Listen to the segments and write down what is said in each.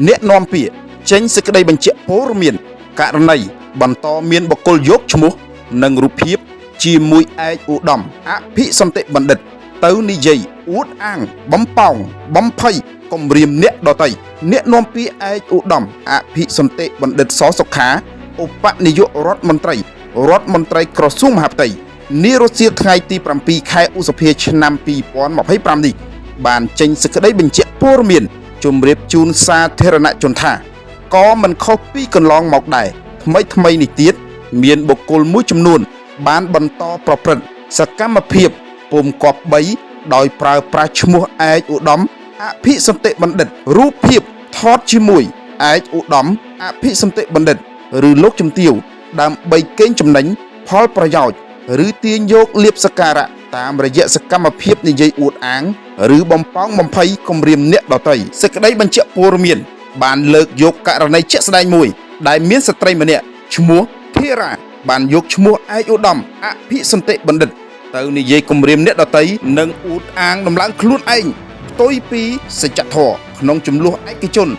អ្នកនាំពាក្យចេញសេចក្តីបញ្ជាក់ព័ត៌មានករណីបន្តមានបុគ្គលយកឈ្មោះនិងរូបភាពជាមួយឯកឧត្តមអភិសន្តិបណ្ឌិត ទៅនិយាយអួតអាងបំប៉ោងបំភ័យគំរាមអ្នកដតីអ្នកនាំពាក្យឯកឧត្តមអភិសន្តិបណ្ឌិតសសុខាឧបនាយករដ្ឋមន្ត្រីរដ្ឋមន្ត្រីក្រសួងមហាផ្ទៃនារសៀលថ្ងៃទី7ខែឧសភាឆ្នាំ2025នេះបានចេញសេចក្តីបញ្ជាក់ព័ត៌មានជម្រាបជូនសាធារណជនថាក៏មិនខុសពីកន្លងមកដែរថ្មីថ្មីនេះទៀតមានបុគ្គលមួយចំនួន បានបន្តប្រព្រឹត្តសកម្មភាពពុំគប្បីដោយប្រើប្រាស់ឈ្មោះឯកឧត្តមអភិសន្តិបណ្ឌិតរូបភាពថតជាមួយឯកឧត្តមអភិសន្តិបណ្ឌិត ឬលោកជំទាវដើម្បីកេងចំណេញផលប្រយោជន៍ឬទាញយកលាភសក្ការៈតាមរយៈសកម្មភាពនិយាយអួតអាង ឬបំប៉ោងបំភ័យគំរាមអ្នកដទៃសេចក្តីបញ្ជាក់ព័ត៌មាន បានលើកយកករណីជាក់ស្ដែងមួយ ដែលមានស្ត្រីម្នាក់ឈ្មោះធីរ៉ាបានយកឈ្មោះឯកឧត្តមអភិសន្តិបណ្ឌិត ទៅនិយាយគំរាមអ្នកដទៃនិងអួតអាងដំឡើងខ្លួនឯងផ្ទុយពីសច្ចធម៌ក្នុងចំនួនឯកជន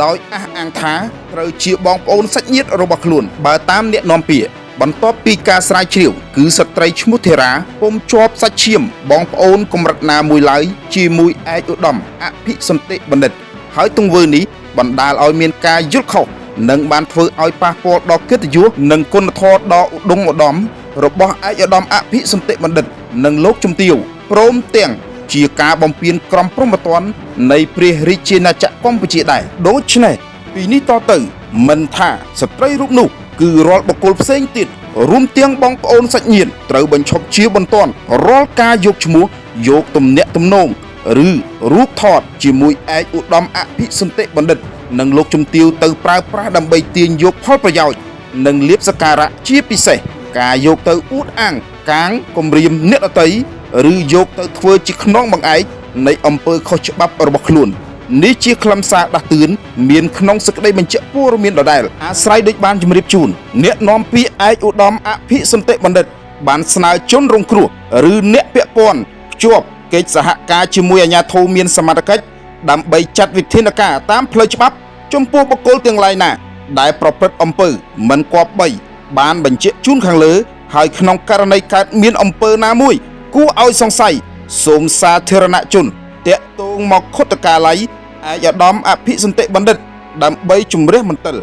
ដោយអះអាងថាត្រូវជាបងប្អូនសាច់ញាតិរបស់ខ្លួន បើតាមអ្នកនាំពាក្យបន្ទាប់ពីការស្រាវជ្រាវគឺស្ត្រីឈ្មោះធីរ៉ាពុំជាប់សាច់ឈាមបងប្អូនកម្រិតណាមួយឡើយជាមួយឯកឧត្តមអភិសន្តិបណ្ឌិត ហើយទង្វើនេះបណ្ដាលឲ្យមានការយល់ខុសនិងបានធ្វើឲ្យប៉ះពាល់ដល់កិត្តិយសនិងគុណធម៌ដ៏ឧត្តមឧត្តមរបស់ឯកឧត្តមអភិសន្តិបណ្ឌិត និងលោកជំទាវព្រមទាំងជាការបំពានក្រមព្រហ្មទណ្ឌនៃព្រះរាជាណាចក្រកម្ពុជាដែរដូច្នេះពីនេះតទៅមិនថាស្ត្រីរូបនោះគឺរាល់បុគ្គលផ្សេងទៀតរួមទាំងបងប្អូនសាច់ញាតិត្រូវបញ្ឈប់ជាបន្ទាន់រាល់ការយកឈ្មោះយកទំនាក់ទំនង ឬរូបថតជាមួយឯកឧត្តមអភិសន្តិបណ្ឌិត និងលោកជំទាវទៅប្រើប្រាស់ដើម្បីទាញយកផលប្រយោជន៍និងលាភសក្ការៈជាពិសេសការយកទៅអួតអាងកាងគំរាមអ្នកដទៃឬយកទៅធ្វើជាខ្នងបង្អែកនៃអំពើខុសច្បាប់របស់ខ្លួននេះជាខ្លឹមសារដាស់តឿនមានក្នុងសេចក្តីបញ្ជាក់ព័ត៌មានដដែលអាស្រ័យដូចបានជម្រាបជូនអ្នកនាំពាក្យឯកឧត្តមអភិសន្តិបណ្ឌិត បានស្នើជនរងគ្រោះឬអ្នកពាក់ព័ន្ធភ្ជាប់កិច្ចសហការជាមួយអាជ្ញាធរមានសមត្ថកិច្ចដើម្បីចាត់វិធានការតាមផ្លូវច្បាប់ ចំពោះបុគ្គលទាំងឡាយណា ដែលប្រព្រឹត្តអំពើមិនគប្បីបានបញ្ជាក់ជូនខាងលើ ហើយក្នុងករណីកើតមានអំពើណាមួយ គួរឲ្យសង្ស័យសូមសាធារណជនតាក់ទងមកខុទ្ទកាល័យឯកឧត្តមអភិសន្តិបណ្ឌិត ដើម្បីជំរះមន្ទិល